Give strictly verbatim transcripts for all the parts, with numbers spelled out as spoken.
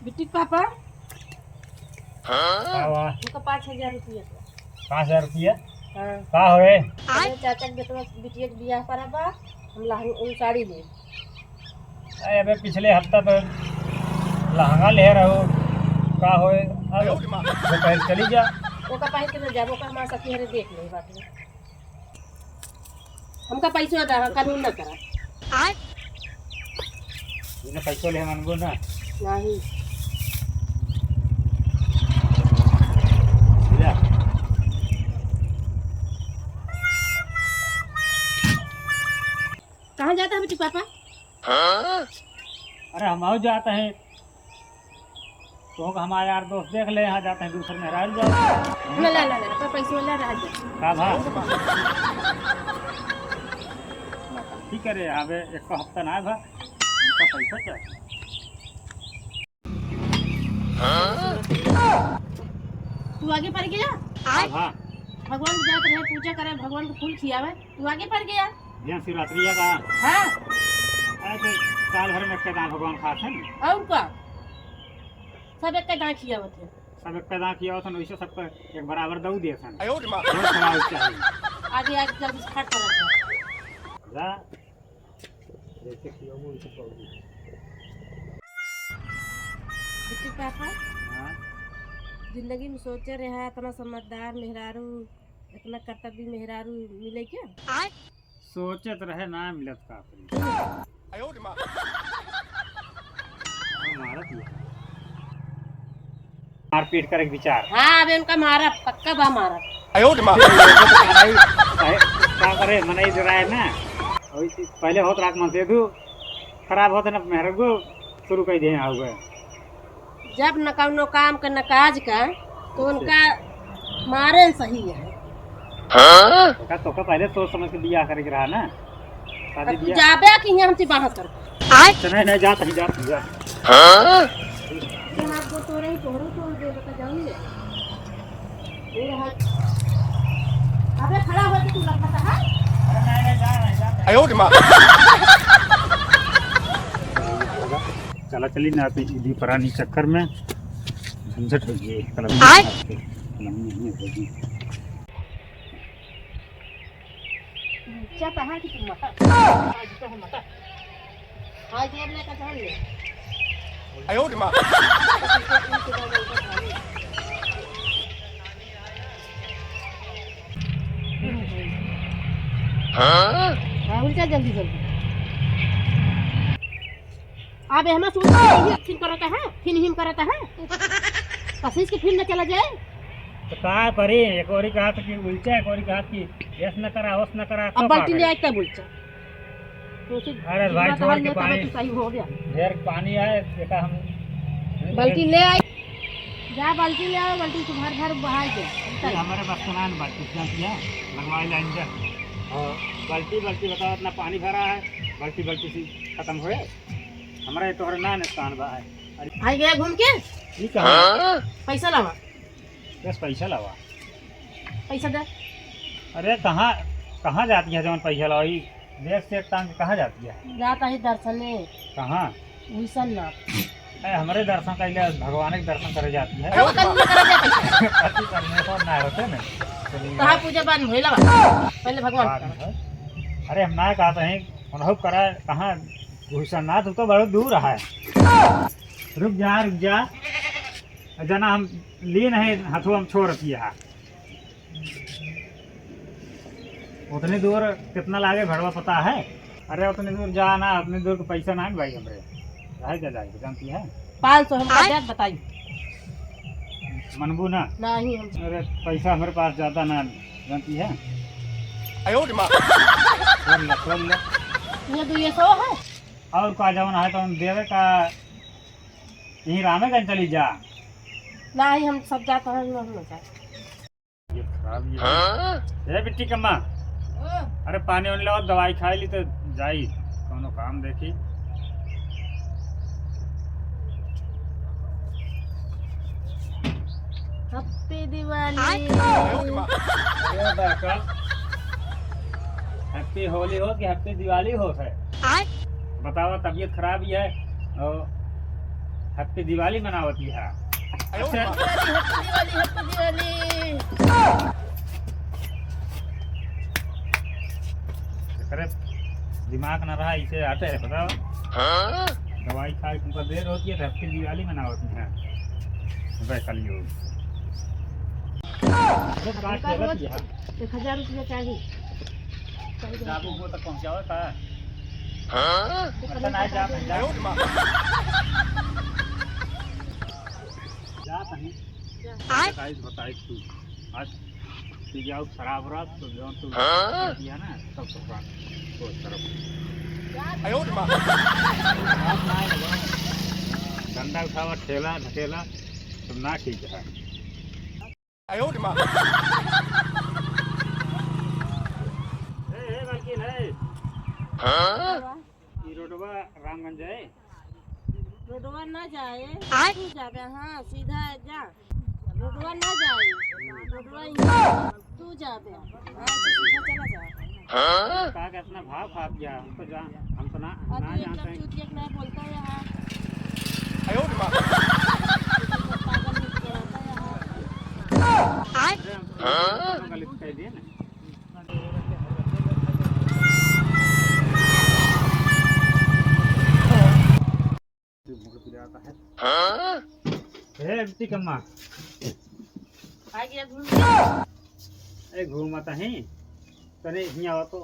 बिट्टी के पापा, का बा? हमका पाँच हजार रुपया दे। पाँच हजार रुपया? हाँ। का होए? अरे चाचा के बेटवा, बिटिया के बियाह पड़ा बा, हम लहंगा, उ साड़ी ले। अरे अबे पिछले हफ्ता तो लहंगा ले रहो, का होए? अब तो कहे चली जा। ओका पाही के न जाबो का, हमार सखी हरे देख ले बात में। हमका पैसो दा, कानून ना करा। आय। बिना पैसो ले मानबो ना। नहीं। ले। कहाँ जाता है बिट्टी पापा? अरे हम आउ जाता है। तो का हमारे यार दोस्त देख ले, यहाँ जाते हैं दूसरे मेहरारू जाओ। ला, ला, ला, ला, तो पैसे वाला रह जा। का भा? ठीक है रे, अबे एक हफ्ता ना भा, इनका पैसा चाहिए। तू आगे पड़ गया? का भा? भगवान के जात रहे, पूजा करे, भगवान को फूल खियावे, तू आगे पड़ गया? यहाँ शिवरात्रि है का? हाँ। अरे तो साल भर में एक दान भगवान खात हैं। और का? सब एक दान खियावत है। सब एक दान खियावत हैं, वैसे सबका एक बराबर दऊ देत हैं। आयो रे माँ। बहुत खराब चाहिए। आगे आगे जल्दी से फट करत है। जा। जैसे खियाओगे वैसे पाओगे। बिट्टी पापा। हाँ? जिंदगी में सोचे रहा इतना समझदार मेहरारू, इतना कर्तव्य मेहरारू मिले क्या? सोचत रहे ना मिलत का करी। आयो रे माँ। मारत ही है। मारपीट करे के विचार। हाँ, अब इनका मारब, पक्का बा मारब। आयो रे माँ। काहे, का करे, मनई डराए ना। वही चीज पहले होत रात में दे दू, खराब होत ना, मेहरगो शुरू कर दिए आउगे। जब न कौनो काम का न काज का, तो उनका मारे सही है। हाँ? तोका, तोका पहले सोच समझ के बियाह करे के रहा ना। शादी अब तू बियाह। जाबे कि यहाँ हमसे बाहर कर। आय? अच्छा, नहीं, नहीं, जा, तहीं जा, तहीं जा। हाँ? ये हाथ को तोड़े ही, तोड़ू, तोड़ दे, बता, जाऊंगी। ये रहा। अबे, खड़ा होके तू लग रहा है? अरे, नहीं, नहीं, जा, नहीं, जा। आयो रे माँ। चला चली ना, तो इदी परानी चक्कर में झंझट हो गई, कलम आय। कलम नहीं हो गई। नीचा कहाँ की तुम मटर? आज तो हम मटर। आज ये अपने का जान ले। आयो रे माँ। हाँ? हाँ, उल्टा जल्दी जल्दी। अब एहमा सूत के यही फिन करता है, फिन हिम करता है। कशिश के फिन न चला जाए। तो का करी, एक ओरी कहत कि उल्चा, एक ओरी कहत कि यस न करा, ओस न करा, अब तो का बाल्टी ले करी? आई तब उल्चा। तो उसे अरे भाई, जितना छोड़ के तहार ले, पानी, तब तो सही हो गया। ढेर पानी है, बेटा, हम बाल्टी ले आई। जा बाल्टी ले आओ, बाल्टी से भर भर बहाई दे। ये हमारे बस का ना है, बाल्टी इतना किया, लगवाई लाइन जा। हाँ, बाल्टी, बाल्टी बताओ, इतना पानी भरा है, बाल्टी, बाल्टी से खत्म होए। हमरा ये तोहरे ना नुकसान बा है। अरे आई गया घूम के? ये कहाँ? पैसा लावा। बस पैसा लावा। पैसा दे। अरे कहाँ, कहाँ जाती है जवन पैसा लावा? ये बैग से एक टांग के कहाँ जाती है? जाता है दर्शने। कहाँ? उइसन ना। अरे हमरे दर्शन कैले भगवान के दर्शन करे जाती है। तो कल में करे जाती है। पति परमेश्वर ना होते ना। चलिए। कहाँ पूजा पाठ भइला बा? पहले भगवान बाद का। में। अरे हम ना कहते हैं, उन्हों करा कहाँ घुसना, तू तो बड़ा दूर है। रुक जा, रुक जा। जना हम लिए नहीं, हथुआ हम छोड़ रखी है। उतनी दूर कितना लागे भाड़ा पता है? अरे उतनी दूर जाना, उतनी दूर के पैसा ना है भाई हमरे। काहे के जाए, जानती है? पाँच सौ हमका आय? दे, बताई। मनबू ना? नहीं, हम अरे पैसा हमारे पास ज्यादा ना, जानती है? आयो रे माँ। कर ले, कर ले। ये दो ये सौ है? और का जवन है तो हम देवे का, यहीं रामेगंज चली जा। नहीं, हम सब जाता है, हम ना जाए। ये खराब ये। हाँ? ए बिट्टी कम्मा, ओ। अरे पानी वानी लाओ, दवाई खाई ली तो जाई, कौनो काम देखी। Happy दिवाली। अरे बाका, Happy होली हो कि Happy दिवाली हो है? बतावा, तबीयत खराब ही है और Happy Diwali मनावत ही है। अच्छा। Happy Diwali, Happy Diwali। एकरे दिमाग ना रहा, इसे आते है, बताओ। हाँ? दवाई खाए के तुमका देर होती है, तो Happy Diwali मनावत ही है। बैठल हो। अरे, काट हमका के रोज रख दिया। एक हजार रुपया चाहिए। जाबू को तक पहुँचावे का? हाँ? अच्छा, ना जा, जा। जा तनी। जा। बताई, बताई तू। आज पी जाओ शराब वराब, तो जो तू हाँ? किया ना, सब तो बात को तरफ। आयो रे माँ। डंडा उठावा, ठेला, ढकेला, तो ना ठीक है। आयो रे माँ। ए, ए, मालकिन, ए। हाँ? ई रोडवा रामगंज जाए? रोडवा ना जाए, आय? तू जाबे, हाँ, सीधा जा। रोडवा ना जाए, रोडवा इहाँ, तू जाबे, हाँ, तो सीधा चला जा। हाँ? का के इतना भाव खात गया, हम तो जा, हम तो ना, और ना तू जानते एकदम हैं। चूतिया के नहीं बोलता है यहाँ। आयो रे माँ। पागल नहीं कराता है यहाँ। आय? अरे, हम तो हाँ? गलत कह दिए ना। हाँ? ए, बिट्टी कम्मा। आ गया घूम। ए, घूमत ही। तने हियाँ आवा तो।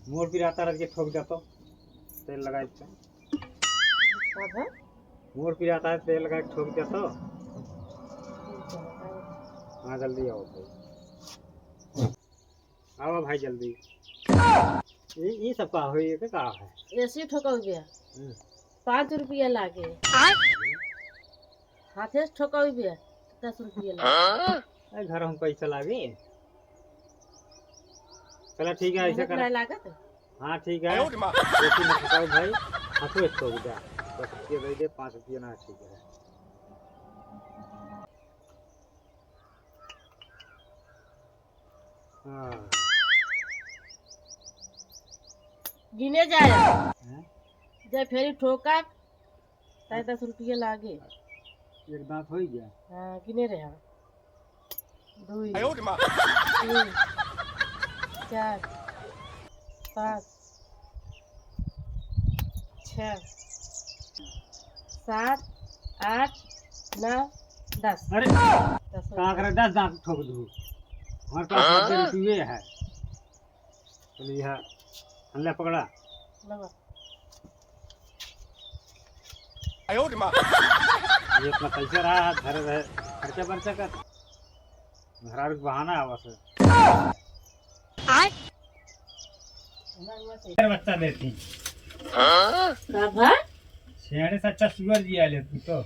मोर पिराता रह के ठोक जातो। तेल लगाए तो। का भा? मोर पिराता है, तेल लगाए के ठोक जातो। हाँ, जल्दी आओ भाई। आवा भाई जल्दी। ई, ई सब का होई, ये का है? एसी ठोकउबे। हम्म। पाँच रुपया लागे। आय? हाथे से ठोकउबे, दस रुपया लागे। हाँ? ए, घर हम पैसा लागे। चला ठीक है, ऐसे मेहनत करा। नहीं लागत। हाँ, ठीक है। आयो रे माँ। एसी में ठोकाओ भाई, हाथों से ठोक दे। दस रुपया दे दे, पाँच रुपया ना, ठीक है। हाँ। गिने जाए। हैं? जब फेरी ठोका, साढ़े दस रुपये लागे। एक दांत होई गया। हाँ, गिने रहे। दुई। आयो रे माँ। तीन, चार, पाँच, छः, सात, आठ, नौ, दस। अरे, दस हो का गया। करे, दस दांत ठोक दू। हमारे पास हाँ? नब्बे रुपये है। चलिए, हाँ, ले पकड़ा। लगा। आयो रे माँ। ये इतना कैसे रहा, घर रहे, खर्चा बर्चा कर। मेहरारू के बहाना आवा से। आय। बच्चा देती। का भा? छेड़े से अच्छा सुअर जिया ले तू तो।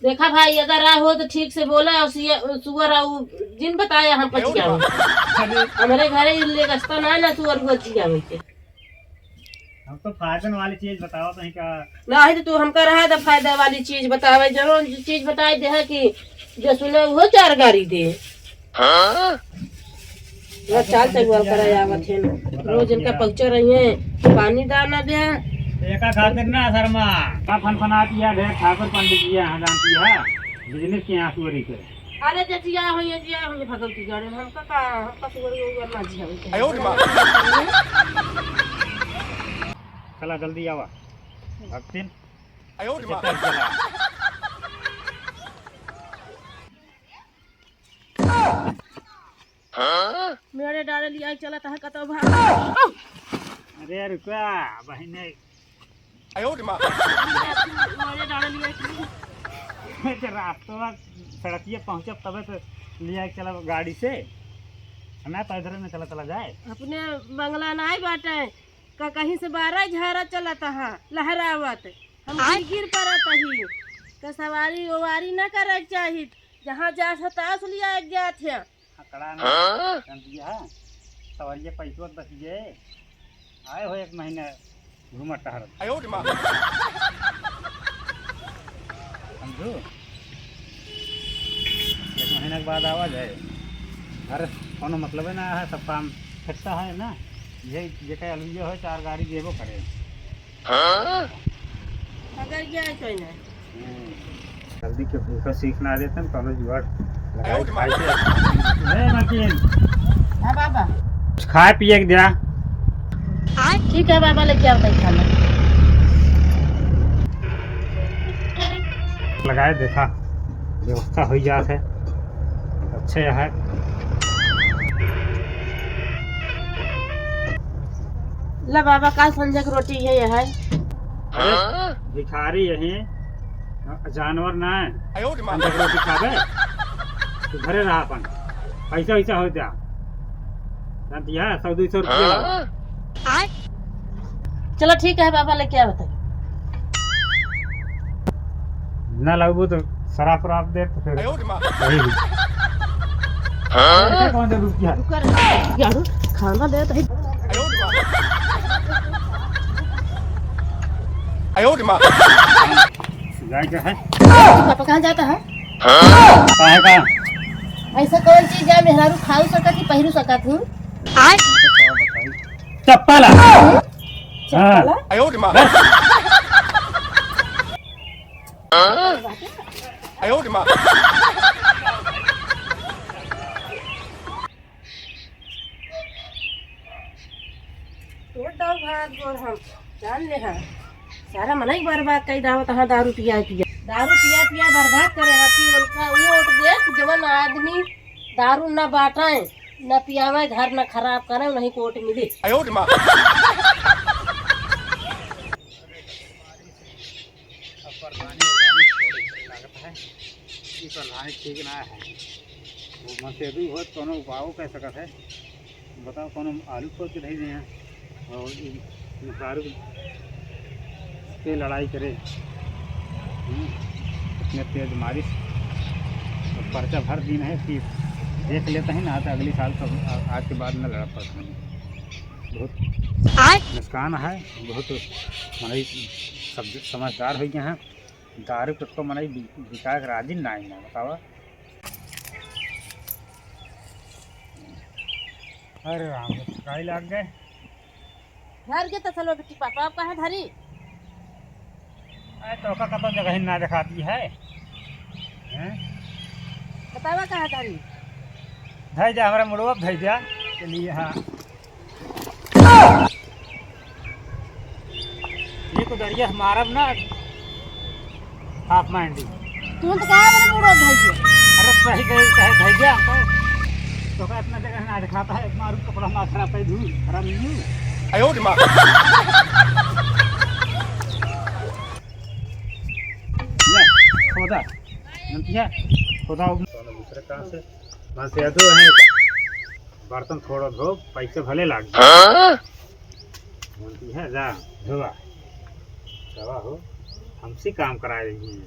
देखा भाई, अगर आ हो तो ठीक से बोला, और सिया-, सुअर आऊ जिन बताया हम पचिया हो। अरे। हमरे घरे ले रास्ता ना, ना सुअर हुआ जिया होते। हम तो फायदन वाली चीज बतावा तहीं का। नाही तो तू हमका रहा द फायदा वाली चीज बतावे, जरूर चीज बताई दे है कि जो सुने वो चार गारी दे। हाँ? ना चाल चलवाल करे आवत है ना। रोज इनका पहुँचा रही है, पानी दाना दे। एका खातिर ना शर्मा, का फनफनाती है, ढेर ठाकुर पंडित जी यहाँ जानती है, बिजनेस के यहाँ सुअरी के। अरे जे जिया होइए, जिया होइए भगवती जाने, हमका का, हमका सुअर उअर ना जिया होइए। आयो रे माँ। चला जल्दी आवा। भक्तिन। आयो रे माँ। चल, चला। मेरे डाले लिया चला तह कतो भा। अरे रुका, बहिने। आयो रे माँ। अरे डाल लिया कि। तो रास्ता सड़किया पहुँचब तबे तो लिया के चला गाड़ी से, ना पैदल में चला चला जाए। अपने बंगला नाई बाटे, का कहीं से बारह झारा चलत हा लहरावत, हम आय। गिर पड़त ही। तो सवारी ओवारी ना करे के चाही, जहाँ जात ह तास लिया के जात है। हकड़ा में हाँ? कर दिया है। सवरिया पैसवा बच गए। आए हो एक महीना घूमत टहरत। आयो रे माँ। समझू? एक महीना के बाद आवा जाए। अरे, कोनो मतलब ना है, सब काम फेंकता है ना। ये, ये कहे अलवियो है, चार गाड़ी देबो करे। हाँ? अगर ये है कोई ना। जल्दी के भूखा सीख ना देते हैं, कौनो जुगाड़ लगाए खाए के। ए, मलकिन। हाँ बाबा। कुछ खाए पिए के द्या। ठीक है बाबा, लेके आओ तनी खाना। लगाए देखा, व्यवस्था हो जात है। अच्छे है। ला बाबा, का संझा के रोटी है, यह है? अरे, भिखारी यही, जानवर ना है। आयो रे माँ। संझा के रोटी खाबे, तू घरे रहा अपन, पैसा वैसा हो जा। जानती है, सौ दो सौ रुपया लाओ। चलो ठीक है बाबा, लेके आओ तनी। ना लाबू तो शराब वराब दे तो फिर आयो रे माँ। वही भी। हाँ? कौन दे रुपया? रुका रे, यार, खाना दे तो। आयो रे माँ। आयो रे माँ। जाए क्या है? पापा कहाँ जाता है? काहे का? ऐसा कौन चीज है मेहरारू खाऊ सकत ही, पहिरू सकत ही? चप्पल है। चप्पल है? आयो रे माँ। बस। आयो रे माँ। तोड़ दाव भात गोर हम जान ले हाँ। सारा मनई बर्बाद कई दावत हाँ, दारू पिया पिया, दारू पिया पिया बर्बाद करे हाँ। पी उनका वोट दे, जवन आदमी दारू न बांटे, न पियावे, घर न खराब करे, उन्हीं को वोट मिले। आयो रे माँ। अब प्रधानी उधानी छोड़े, छोड़े लागत है। ई प्रधानी ठीक ना है। वो मनसेधू होत, कौनो उपायो कह सकत है। बताओ, कौनो आलू खोद के धई दे हैं। और ई मेहरारू के लड़ाई करे। हम्म, इतने तेज मारिस। तो पर्चा भर दिन है कि देख लेता है ना, तो अगली साल तो आ-, आज के बाद न लड़ा पड़ता है। बहुत नुकसान है, बहुत मनई सब समझदार हो गए हैं। दारू के तो मनई बि-, बिका के राजी ना है, बतावा। अरे राम, थकाई लाग गए। घर के तो चलो बेटी पापा, आप कहाँ धरी? अरे तो का कतो जगह ही ना दिखाती है। हैं? बतावा कहाँ धरी? धई जा, हमरा मुड़वा धई जा। चलिए, हाँ। ये तो दरिया मारब ना, हाफ माइंड। तू तो कहा मेरे मुड़वा धई जा। अरे सही गई, कहे धई जा, तो का इतना जगह ना दिखाता है, मारू कपड़ा ना खराब कर दूँ, खराब नहीं हूँ। आयो रे माँ। ले, खोदा। जानती है? खोदा हो। दूसरे काम से। मनसेधू है। बर्तन थोड़ा धो, पैसे भले लाग जाए। हाँ? जानती है, जा, धोवा। धोवा हो, हमसे काम करा रही है।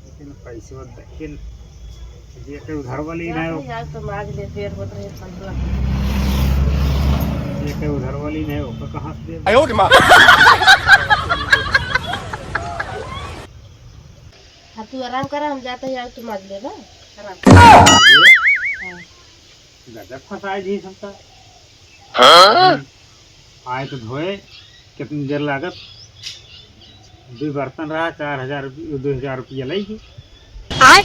लेकिन पैसे, लेकिन जे के उधार वाली ना हो। यार, तो मांग ले, फिर होत रहे पंद्रह। जे के उधार वाली ना हो, ओकर कहाँ से दे? आयो रे माँ। अब तू आराम करा, हम जाते हैं, यार, तू मांग ले बा। आराम कर। हाँ। गजब फंसाए जी सबका। हाँ? आए तो धोए, कितनी देर लागत? दो बर्तन रहा, चार हजार रुपये, दो हजार रुपया लई गई। आय?